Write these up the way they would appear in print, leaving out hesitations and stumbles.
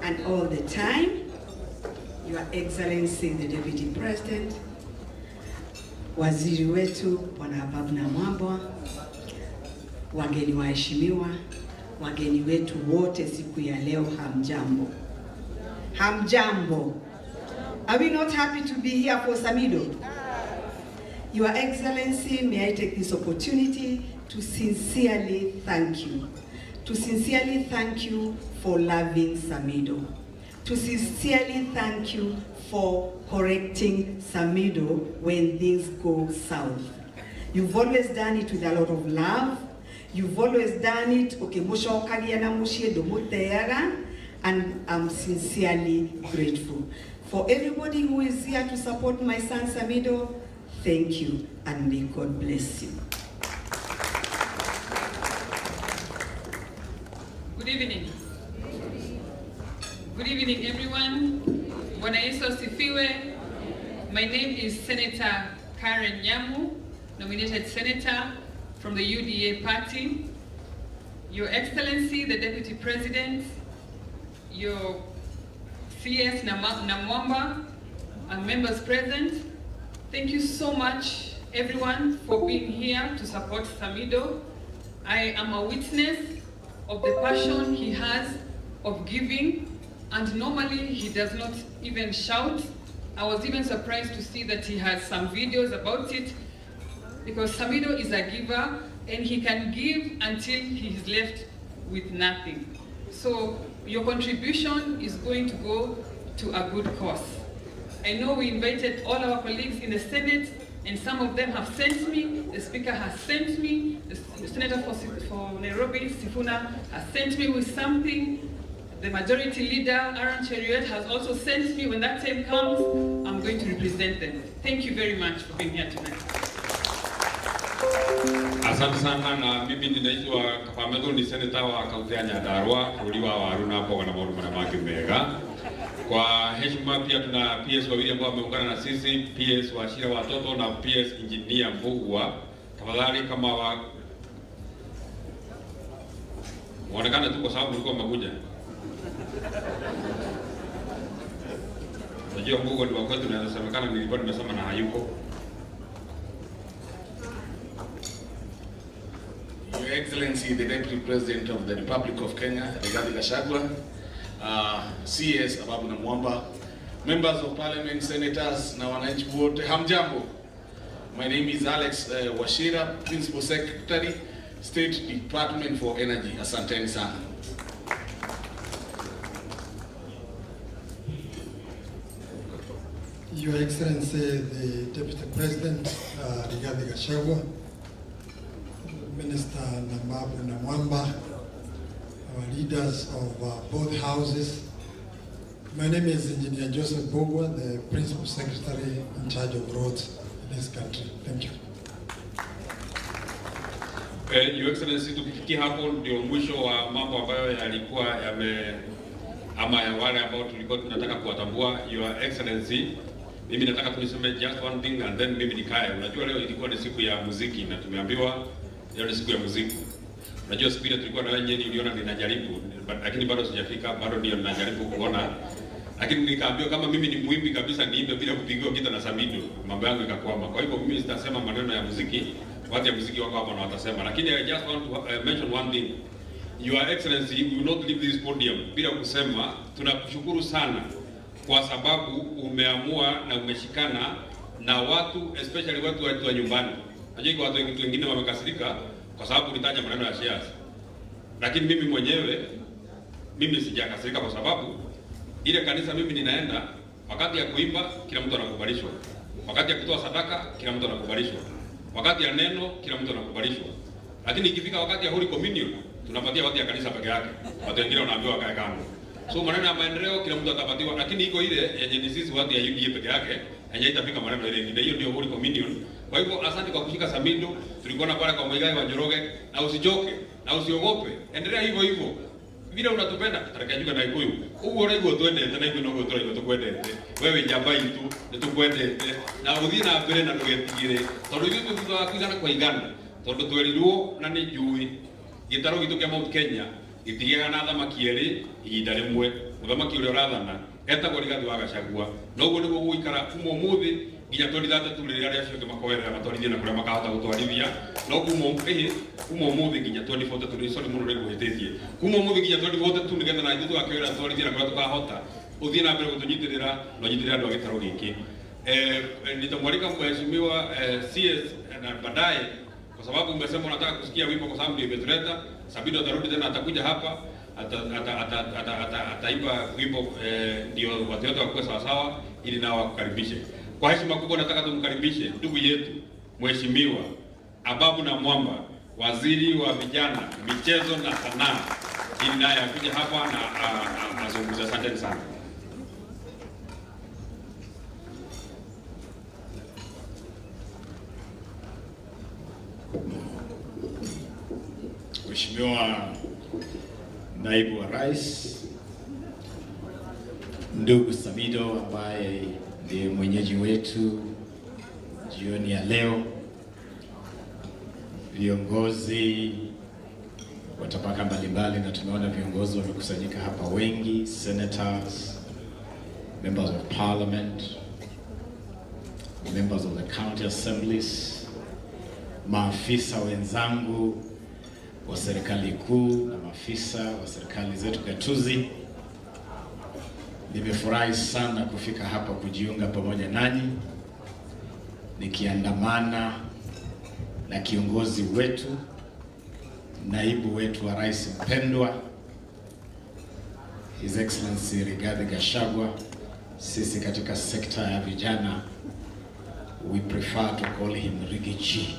and all the time. Your Excellency, the Deputy President, Waziri wetu Bwana Ababu Namwamba, wageni waheshimiwa, wageni wetu wote siku ya leo, hamjambo. Hamjambo. Are we not happy to be here for Samidoh? Your Excellency, may I take this opportunity to sincerely thank you. To sincerely thank you for loving Samidoh. To sincerely thank you for correcting Samidoh when things go south. You've always done it with a lot of love. You've always done it ukimucokagia na muciĩ ndũmũteaga, and I'm sincerely grateful. For everybody who is here to support my son Samidoh, thank you and may God bless you. Good evening. Good evening, everyone. Bwana Yesu asifiwe. My name is Senator Karen Nyamu, nominated senator from the UDA party. Your Excellency, the Deputy President, your CS Namwamba, and members present, thank you so much, everyone, for being here to support Samidoh. I am a witness of the passion he has of giving, and normally he does not even shout. I was even surprised to see that he has some videos about it, because Samidoh is a giver and he can give until he is left with nothing. So your contribution is going to go to a good cause. I know we invited all our colleagues in the Senate, and some of them have sent me, the Speaker has sent me, the Senator for Nairobi, Sifuna, has sent me with something. The Majority Leader, Aaron Cheruiyot, has also sent me. When that time comes, I'm going to represent them. Thank you very much for being here tonight. Asante sana, na mimi ninaitwa Kapametho, ni senator wa kaunti ya Nyandarua, bũrũri wa waru na mboga na maũndũ marĩa mangĩ mega. Kwa heshima pia tuna PS wawili ambao wameungana na sisi, PS wa Shira Watoto na PS Engineer Mbugua. Tafadhali kama wa muonekane tu kwa sababu mlikuwa mmekuja. Unajua Mbugua ni wa kwetu, naweza semekana nilikuwa nimesema na hayuko. Your Excellency, the Deputy President of the Republic of Kenya, Rigathi Gachagua, CS Ababu Namwamba, members of parliament, senators, na wananchi wote, hamjambo. My name is Alex Wachira, Principal Secretary, State Department for Energy. Asanteni sana. Your Excellency, the Deputy President, Rigathi Gachagua, Minister Ababu Namwamba, our leaders of both houses. My name is Engineer Joseph Mbugua, the Principal Secretary in charge of roads in this country. Thank you. Your Excellency, tukifikia hapo ndio mwisho wa mambo ambayo yalikuwa yame ama ya wale ambao tulikuwa tunataka kuwatambua. Your Excellency, mimi nataka tu niseme just one thing and then mimi nikae. Unajua leo ilikuwa ni siku ya muziki na tumeambiwa leo ni siku ya muziki. Unajua siku ile tulikuwa na wewe Nyeri, uliona ninajaribu, lakini bado sijafika, bado ndio ninajaribu kuona. Lakini nikaambiwa kama mimi ni muimbi kabisa niimbe bila kupigiwa gita na Samidoh, mambo yangu ikakwama. Kwa hivyo mimi sitasema maneno ya muziki, watu ya muziki wako hapa na watasema. Lakini I just want to mention one thing. Your Excellency, we will not leave this podium bila kusema tunakushukuru sana kwa sababu umeamua na umeshikana na watu, especially watu wa nyumbani. Najua iko watu wengine wamekasirika kwa sababu ulitaja maneno ya shares, lakini mimi mwenyewe mimi sijakasirika kwa sababu ile kanisa mimi ninaenda, wakati ya kuimba kila mtu anakubalishwa, wakati ya kutoa sadaka kila mtu anakubalishwa, wakati ya neno kila mtu anakubalishwa, lakini ikifika wakati ya Holy Communion tunapatia watu ya kanisa peke yake, watu wengine wanaambiwa wakae kando. So maneno ya maendeleo kila mtu atapatiwa, lakini iko ile yenye ni sisi watu ya UDA peke yake yenye itafika maneno ile ingine, hiyo ndio Holy Communion. Kwa hivyo asante kwa kushika Samidoh, tulikuwa pale kwa Muigai wa Njoroge, na usichoke na usiogope, endelea hivyo hivyo vile unatupenda tareke na Gikuyu uguo ũraigua twendete na ithuĩ noguo tũraigua tũkwendete we wĩ njamba itũ nĩ tũkwendete na ũthiĩ na mbere na ndũgetigĩre tondũ ithuĩ twĩ thutha waku igana kwa igana tondũ twerirwo na nĩ njũĩ gĩtarũ gitũ kĩa Mount Kenya Gĩtigĩaga na athamaki erĩ ihinda rĩmwe. Mũthamaki ũrĩa ũrathana etagwo Rigathĩ wa Gachagua. Na ũguo nĩguo gũgũikara kuma ũmũthĩ nginya 2032 rĩrĩa arĩa acio angĩ makoerera matwarithie na kũrĩa makahota gũtwarithia. No kuma ũmũthĩ nginya 2042, sorry mũno nĩ ngũhĩtĩtie, kuma ũmũthĩ nginya 2042 nĩgetha na ithuĩ tũgakĩoera twarithie na kũrĩa tũkahota. Ũthiĩ na mbere gũtũnyitĩrĩra na ũnyitĩrĩre andũ a gĩtarũ gĩkĩ. Nitamwalika mheshimiwa CS na baadaye, kwa sababu umesema unataka kusikia wimbo kwa sababu ndio imetuleta. Samidoh atarudi tena, atakuja hapa ataimba wimbo ndio watu wote wakuwe sawa sawa, ili nao wakukaribishe. Kwa heshima kubwa nataka tumkaribishe ndugu yetu Mheshimiwa Ababu Namwamba, waziri wa vijana, michezo na sanaa, ili naye akuje hapa na azungumze. Asanteni sana. Mheshimiwa Naibu wa Rais, ndugu Samidoh ambaye ndiye mwenyeji wetu jioni ya leo, viongozi wa tabaka mbalimbali, na tumeona viongozi wamekusanyika hapa wengi, senators, members of parliament, members of the county assemblies, maafisa wenzangu wa serikali kuu na maafisa wa serikali zetu gatuzi. Nimefurahi sana kufika hapa kujiunga pamoja nanyi nikiandamana na kiongozi wetu, naibu wetu wa rais mpendwa, His Excellency Rigathi Gachagua. Sisi katika sekta ya vijana we prefer to call him Riggy G.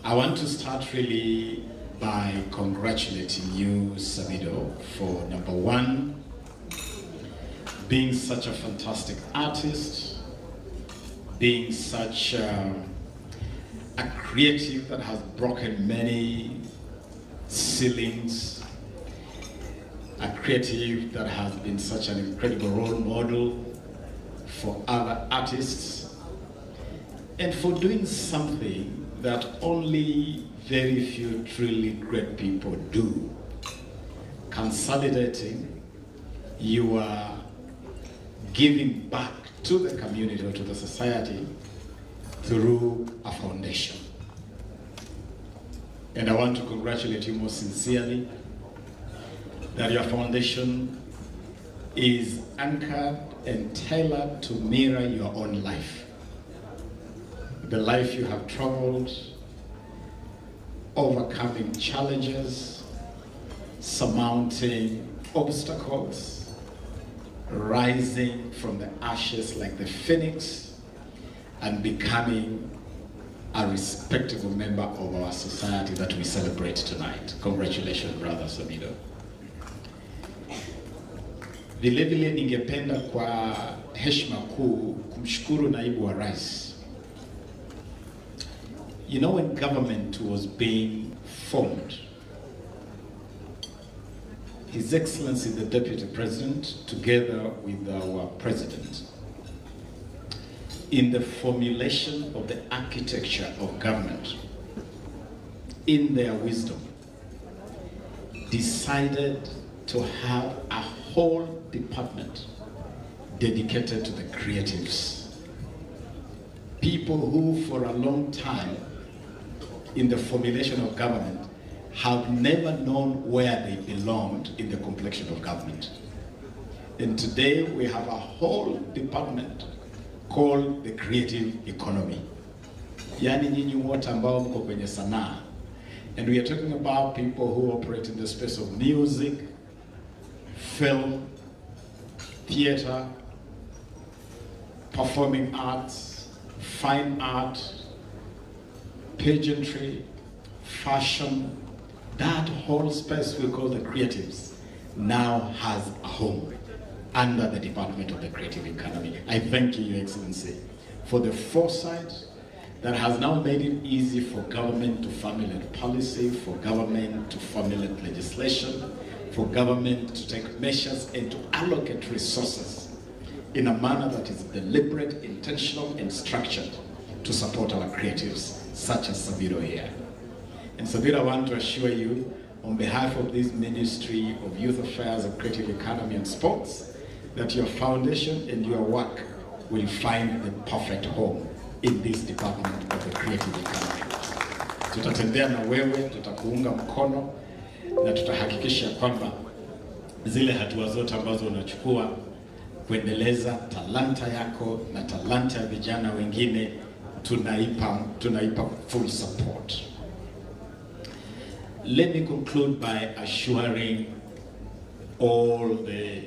I want to start really by congratulating you, Samidoh, for number one, being such a fantastic artist, being such a creative that has broken many ceilings, a creative that has been such an incredible role model for other artists, and for doing something that only very few truly great people do, consolidating your giving back to the community or to the society through a foundation. And I want to congratulate you most sincerely that your foundation is anchored and tailored to mirror your own life. The life you have traveled, overcoming challenges, surmounting obstacles, rising from the ashes like the phoenix, and becoming a respectable member of our society that we celebrate tonight. Congratulations, Brother Samidoh. Vilevile ningependa kwa heshima kuu kumshukuru naibu wa rais. When government was being formed, His Excellency the Deputy President, together with our President, in the formulation of the architecture of government, in their wisdom, decided to have a whole department dedicated to the creatives. People who for a long time in the formulation of government have never known where they belonged in the complexion of government. And today we have a whole department called the creative economy. Yani nyinyi wote ambao mko kwenye sanaa. And we are talking about people who operate in the space of music, film, theater, performing arts, fine art, pageantry, fashion. That whole space we call the creatives now has a home under the Department of the Creative Economy. I thank you, Your Excellency, for the foresight that has now made it easy for government to formulate policy, for government to formulate legislation, for government to take measures and to allocate resources in a manner that is deliberate, intentional, and structured to support our creatives, such as Samidoh here. And Samidoh, I want to assure you, on behalf of this Ministry of Youth Affairs and Creative Economy and Sports that your foundation and your work will find the perfect home in this Department of the Creative Economy. Tutatembea na wewe, tutakuunga mkono na tutahakikisha kwamba zile hatua zote ambazo unachukua kuendeleza talanta yako na talanta ya vijana wengine tunaipa full support. Let me conclude by assuring all the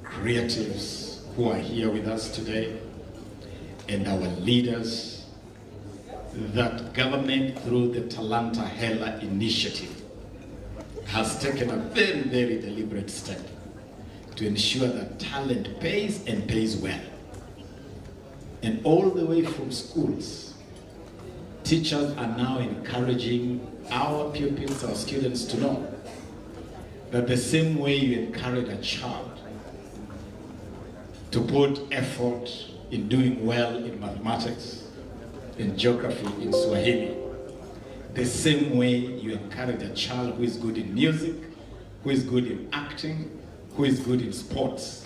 creatives who are here with us today and our leaders that government, through the Talanta Hela initiative, has taken a very, very deliberate step to ensure that talent pays and pays well. And all the way from schools, teachers are now encouraging our pupils, our students, to know that the same way you encourage a child to put effort in doing well in mathematics, in geography, in Swahili, the same way you encourage a child who is good in music, who is good in acting, who is good in sports,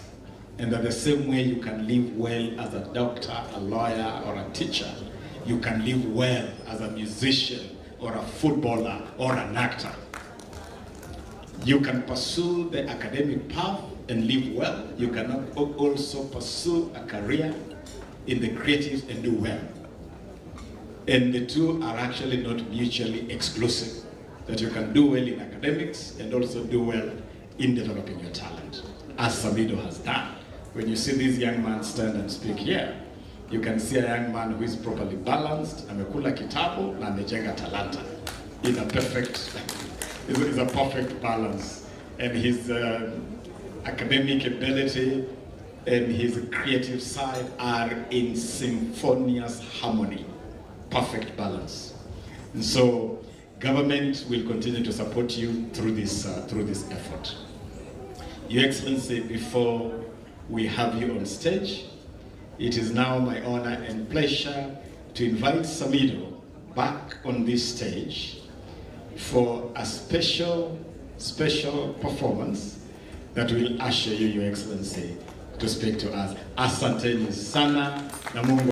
and that the same way you can live well as a doctor, a lawyer, or a teacher, you can live well as a musician or a footballer or an actor. You can pursue the academic path and live well. You can also pursue a career in the creatives and do well. And the two are actually not mutually exclusive. That you can do well in academics and also do well in developing your talent, as Samidoh has done. When you see this young man stand and speak here, you can see a young man who is properly balanced, amekula kitabu na amejenga talanta in a perfect, is a perfect balance. And his academic ability and his creative side are in symphonious harmony, perfect balance. And so government will continue to support you through this effort. Your Excellency, before we have you on stage, it is now my honor and pleasure to invite Samidoh back on this stage for a special, special performance that will usher you, Your Excellency, to speak to us. Asanteni sana na Mungu